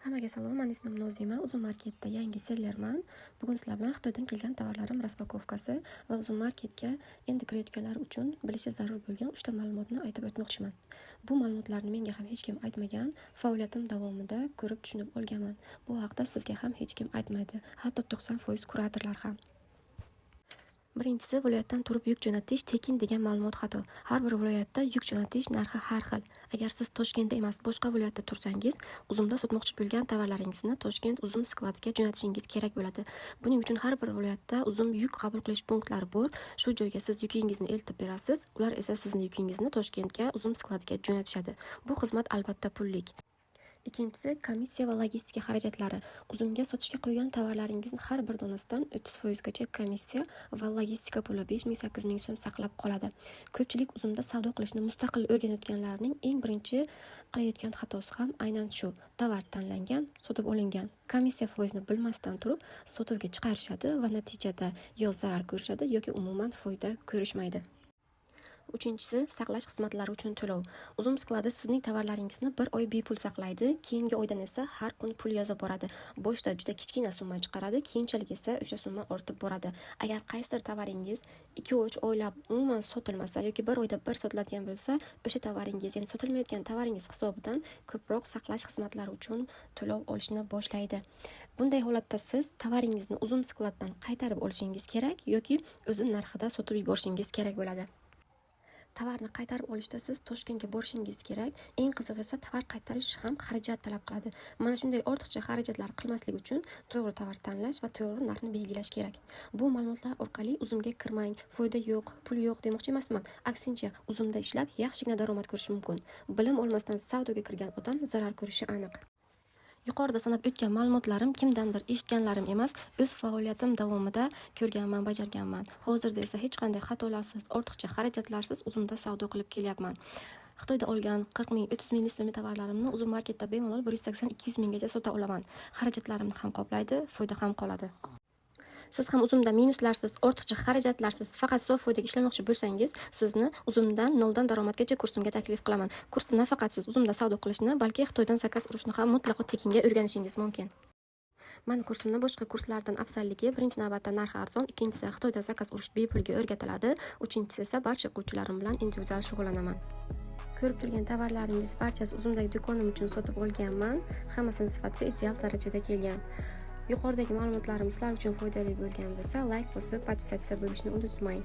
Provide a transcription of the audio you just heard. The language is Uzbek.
Hammaga salom, mani ismim Nozima, Uzum Marketda yangi sellerman. Bugun sizlar bilan Xitoydan kelgan tovarlarim распаковка si va Uzum Marketga endi kirayotganlar uchun bilishi zarur bo'lgan 3 ta ma'lumotni aytib o'tmoqchiman. Bu ma'lumotlarni menga ham hech kim aytmagan, faoliyatim davomida ko'rib, tushunib olganman. Bu haqda sizga ham hech kim aytmaydi, hatto 90% kuratorlar ham. Birinchisi, viloyatdan turib yuk jo'natish tekin degan ma'lumot xato. Har bir viloyatda yuk jo'natish narxi har xil. Agar siz Toshkentda emas, boshqa viloyatda tursangiz, Uzumda sotmoqchi bo'lgan tovarlaringizni Toshkent Uzum skladiga jo'natishingiz kerak bo'ladi. Buning uchun har bir viloyatda Uzum yuk qabul qilish punktlari bor. Shu joyga siz yukingizni eltib berasiz, ular esa sizni yukingizni Toshkentga Uzum skladiga jo'natishadi. Bu xizmat albatta pullik. Ikkinchisi, komissiya va logistika xarajatlari. Uzumga sotishga qo'ygan tovarlaringizni har bir donasidan 30% gacha komissiya va logistika puli 5000, 8000 so'm saqlab qoladi. Ko'pchilik Uzumda savdo qilishni mustaqil o'rganayotganlarning eng birinchi qilayotgan xatosi ham aynan shu. Tovar tanlangan, sotib olingan, komissiya foizini bilmasdan turib sotuvga chiqarishadi va natijada yo zarar ko'rishadi yoki umuman foyda ko'rishmaydi. Uchinchisi, saqlash xizmatlari uchun to'lov. Uzum skladi sizning tovarlaringizni bir oy bepul saqlaydi, keyingi oydan esa har kun pul yozib boradi. Boshida juda kichkina summa chiqaradi, keyinchalik esa o'sha summa ortib boradi. Agar qaysidir tovaringiz 2-3 oylab umuman sotilmasa yoki bir oyda bir sotiladigan bo'lsa, o'sha tovaringiz, ya'ni sotilmayotgan tovaringiz hisobidan ko'proq saqlash xizmatlari uchun to'lov olishni boshlaydi. Bunday holatda siz tovaringizni Uzum skladdan qaytarib olishingiz kerak yoki o'zi narxida sotib yuborishingiz kerak bo'ladi. Tovarni qaytarib olishda siz Toshkentga borishingiz kerak. Eng qizig'i esa, tovar qaytarish ham xarajat talab qiladi. Mana shunday ortiqcha xarajatlar qilmaslik uchun to'g'ri tovar tanlash va to'g'ri narxni belgilash kerak. Bu ma'lumotlar orqali Uzumga kirmang, foyda yo'q, pul yo'q demoqchi emasman. Aksincha, Uzumda ishlab yaxshigina daromad ko'rish mumkin. Bilim olmasdan savdoga kirgan odam zarar ko'rishi aniq. Yuqorida sanab o'tgan ma'lumotlarim kimdandir eshitganlarim emas, o'z faoliyatim davomida ko'rganman, bajarganman. Hozirda esa hech qanday xatolarsiz, ortiqcha xarajatlarsiz Uzumda savdo qilib kelyapman. Xitoyda olgan 40 ming, 30 minglik so'mlik tovarlarimni Uzum Marketda bemalol 180, 200 minggacha sota olaman. Xarajatlarimni ham qoplaydi, foyda ham qoladi. Siz ham Uzumda minuslarsiz, ortiqcha xarajatlarsiz, faqat sof foydaga ishlamoqchi bo'lsangiz, sizni Uzumdan noldan daromadgacha kursimga taklif qilaman. Kursda nafaqat siz Uzumda savdo qilishni, balki Xitoydan zakaz urishni ham mutlaqo tekinga o'rganishingiz mumkin. Mani kursimni boshqa kurslardan afzalligi: birinchi navbatda narxi arzon, ikkinchisi, Xitoydan zakaz urish bepulga o'rgatiladi, uchinchisi esa barcha o'quvchilarim bilan individual shug'ullanaman. Ko'rib turgan tovarlaringiz barchasi Uzumdagi do'konim uchun sotib olganman. Hammasini sifati ideal darajada kelgan. Yuqoridagi ma'lumotlarim sizlar uchun foydali bo'lgan bo'lsa, layk bosib, подписаться bo'lishni unutmang.